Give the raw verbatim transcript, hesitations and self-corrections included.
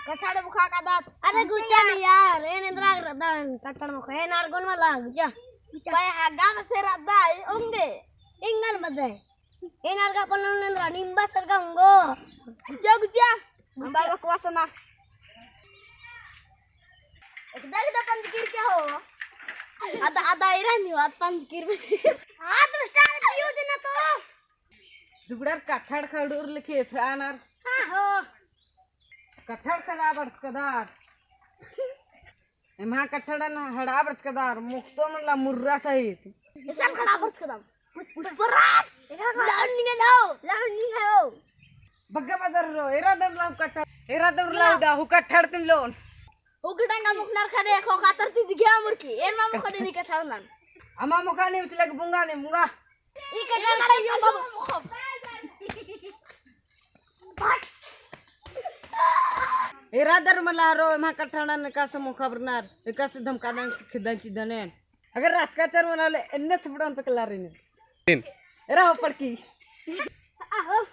कठड़ मुखा कादत। अरे गुचा नहीं यार, एन एन्दरा रअदन कठड़ मुखा, एन आर गुन मला गुचा। गुचा। पाए हगा बसे रअदय, ओंगे। इंगन बदय। एन आर गा पन्नन एन्दरा निम्बा सरगा ओंगो। गुचा, गुचा। गुचा। बाबा को वासना। एकदा एकदा पंजकिर क्या हो? अदा, अदा इरा नहीं बात पंजकिर में। हाँ, तो start कियो थे ना तो। दुगड़ार कठड़ खड़ूर लिखे थ्रानर। हाँ हो। कठड़ खड़ा बरचकदार। एम्हा कठड़न हड़ा बरचकदार, मुक्तो मन ला मुर्रा सहित। एसन खड़ा बरचकदार। पुष्पराज। लाउड निंगे लाओ, लाउड निंगे लाओ। बग्गे बदर रो, एरा दम लाओ कठड़, एरा दम लाओ दा, हु कठड़ तिम लोन। हु कठड़ का मुखनर खदे, खो खातर ती दिग्या मुर्खी, एन मा मुखा नी कठड़ नन। अमा मुखा नी, उस लग बुंगा नी, बुंगा। ई कठड़ का यो बाबू। एरा दर मला रो, एम्हा कठड़न एकासे मुखा बरनर, एकासे धमकादन खिदन चिदन एन। अगर राजकाचर मना ले, एन्ने थपड़न पे कलारिन। एरा हो पड़की। आहो।